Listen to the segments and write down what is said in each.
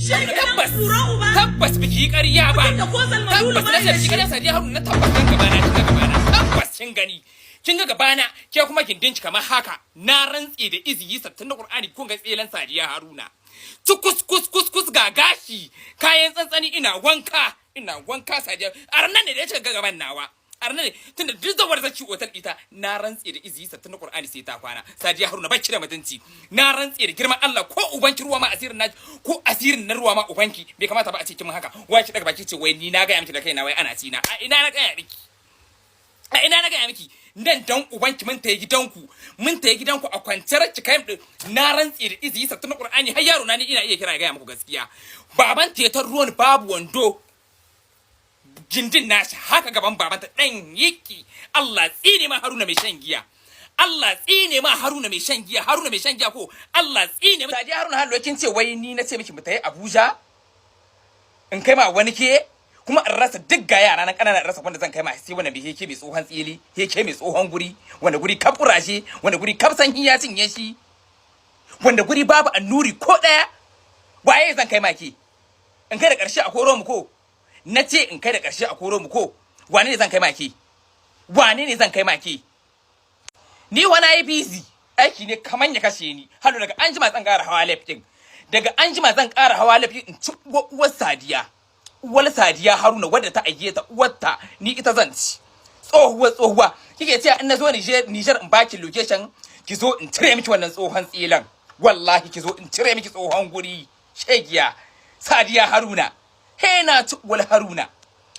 Tabbas. Kura uba. Tabbas biki yi ƙarya ba. Mutum da ko zalmadulu Tabbas ba na ce ya biki shi. ƙarya, Sadiya Haruna. Na tabbas dan gabana, kin ga gabana. Tabbas kin gani. Kin ga gabana, ke kuma gindin ki kamar haka. Na rantse da iziyi 60 na Qur'ani, kun ga tselan Sadiya Haruna. Tukus kus kus kus, ga gashi, kayan tsantsani, ina wanka, ina wanka Sadiya. A ranar ne da ya cika ga gaban nawa. A ranar ne tunda duk zawar zaki otal ita, na rantse da iziyi 60 na Qur'ani sai ta kwana. Sadiya Haruna, baki da mutunci. Na rantse da girman Allah, ko ubanki ruwa ma asirin na, ko asirin na ruwa ma ubanki bai kamata ba a ce kin haka. Wai ki daga baki ce wai ni na gaya miki da kaina wai ana ci na. A ina na gaya miki? A ina na gaya miki? Nan dan ubanki, mun tayi gidanku, mun tayi gidanku a kwanciyar ki kai. Na rantse da iziyi 60 na Qur'ani, har yaro na ni ina iya kira ya gaya muku gaskiya. Baban tetar ruwan babu wando, gindin nashi haka gaban babanta dan yiki. Allah tsine ma Haruna mai shan giya. Allah tsine ma Haruna mai shan giya. Haruna mai shan giya ko Allah tsine ma Sadiya Haruna. Hallo, kin ce wai ni na ce miki mu tayi Abuja in kai ma wani, ke kuma in rasa duk ga yara na kanana, in rasa wanda zan kai ma sai wanda bai heke mai tsohon tsili, heke mai tsohon guri, wanda guri kaf kuraje, wanda guri kaf sanyi ya cinye shi, wanda guri babu annuri ko daya. Waye zan kai ma ke? In kai da karshe a koro mu ko? Na ce in kai da karshe a koro mu ko? Wane ne zan kai ma ke? Wane ne zan kai ma ke? Ni wani yi busy, aiki ne kaman ya kashe ni. Halo, daga an jima zan ƙara hawa live din. Daga an jima zan ƙara hawa live in ci uwar Sadiya, uwar Sadiya Haruna wadda ta aike ta, uwarta ni ita zan ci. Tsohuwar tsohuwa kike cewa in na zo Niger in baki location ki zo in cire miki wannan tsohon tsilan. Wallahi ki zo in cire miki tsohon guri. Shegiya Sadiya Haruna, he na ci uwar Haruna.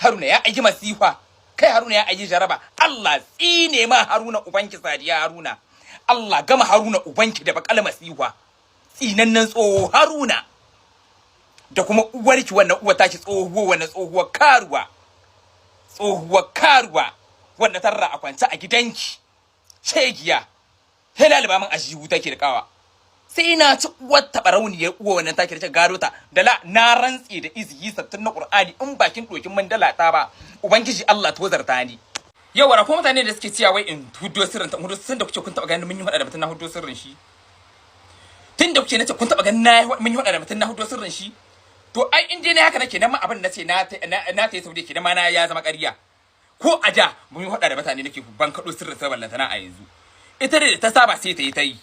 Haruna ya aiki masifa kai, Haruna ya aiki jaraba. Allah tsine ma Haruna ubanki. Sadiya Haruna, Allah gama Haruna ubanki da bakal masifa, tsinannen tsoho Haruna, da kuma uwarki wannan uwa tashi tsohuwa, wannan tsohuwar karuwa, tsohuwar karuwa wanda tarra a kwance a gidanki. Shegiya, sai ba min ajihu take da kawa, sai na ci uwar taɓa uwa wannan take da gado ta da la. Na rantse da iziyi 60 na Qur'ani, in bakin dokin mandala ta ba, ubangiji Allah tozarta ni. Yau wara ko mutane da suke cewa wai in hudo sirrin ta, hudo sirrin da kuke, kun taba ganin mun yi hada da mutum na hudo sirrin shi? Tun da kuke nace kun taba ganin na mun yi hada da mutum na hudo sirrin shi? To ai in dai ne haka nake nan ma, abin nace na na ta yi Saudiya kenan ma na ya zama ƙarya. Ko a da mun yi hada da mutane nake ban kaɗo sirrin sa, ballantana a yanzu. Ita da ta saba sai ta yi ta yi.